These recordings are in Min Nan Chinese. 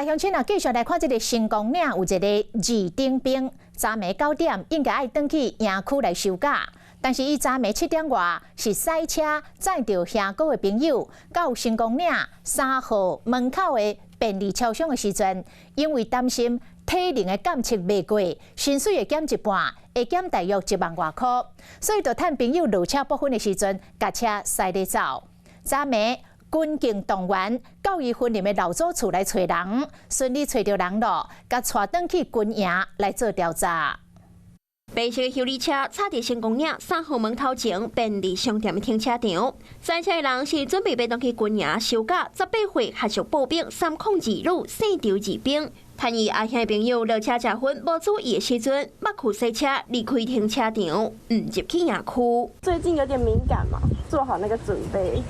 鄉親啊，繼續來看這个成功嶺有一个二等兵，昨暝9點應該愛轉去營區來收假，但是伊昨暝7點外是駛車載著兄哥的朋友到成功嶺3號門口的便利超商的時陣，因為擔心體能的檢測袂過，薪水會減一半，會減大約1萬外箍，所以就趁朋友落車補分的時陣，共車駛咧走。昨暝軍警動員到伊雲林的老祖厝來揣人，順利揣著人囉，共帶轉去軍營來做調查。白色的休旅車插佇成功嶺3號門頭前便利商店的停車場，駛車的人是準備欲轉去軍營收假，18歲學術步兵302女姓張二兵，趁伊阿兄朋友落車食薰無注意的時陣，擘開駛車離開停車場，毋入去營區。最近有點敏感嘛，做好那個準備。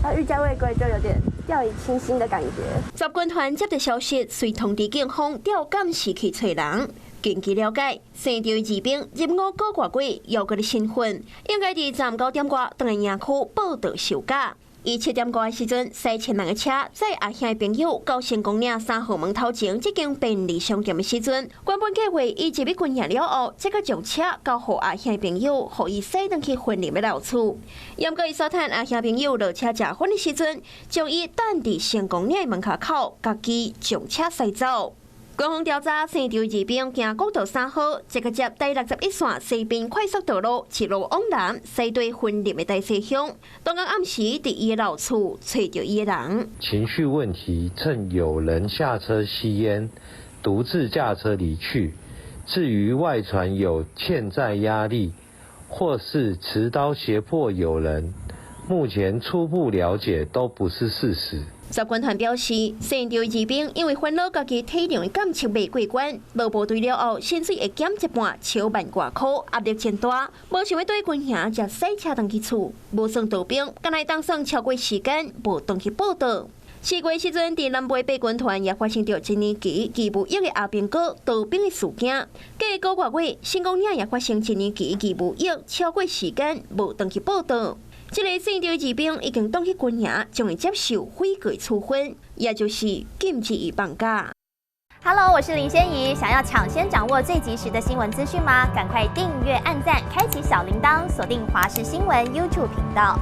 他欲駕未歸，就有點掉以輕心的感覺。十軍團接到消息，隨通知警方調監視器揣人。根據了解，姓張二兵入伍9個月，猶閣咧新訓，應該佇昨9點外轉來營區報到收假。伊7點外的時陣，駛前人的車載阿兄朋友到成功嶺3號門頭前這間便利商店的時陣，原本計劃伊入去軍營了後，才閣將車交予阿兄朋友，予伊駛轉去雲林的老厝。毋過伊煞趁阿兄朋友落車食薰的時陣，將伊等佇成功嶺的門跤口，家己將車駛走。官方調查，姓張二兵行國道3號，這個接台61線西濱快速道路一路往南，駛對雲林的大溪鄉。當天暗時，佇伊的老厝揣著伊的人。情緒問題，趁有人下車吸菸，獨自駕車離去。至於外傳有欠債壓力，或是持刀脅迫友人，目前初步了解都不是事實。十軍團表示，姓張二兵因為煩惱家己體能的檢測袂過關，落部隊了後，薪水會減一半，超萬外箍，壓力真大，無想欲對軍營才駛車轉去厝，無算逃兵，敢若會當算超過時間，無轉去報到。4月時陣，佇南部白軍團也發生著一年期義務役的阿兵哥逃兵的事件。過9個月，成功嶺也發生一年期義務役超過時間，無轉去報到。這个姓張二兵已經轉去軍營，將會接受悔過處分，也就是禁止伊放假。 Hello，我是林仙怡，想要搶先掌握最及時的新聞資訊嗎？趕快訂閱、按讚、開啟小鈴鐺，鎖定華視新聞 YouTube 頻道。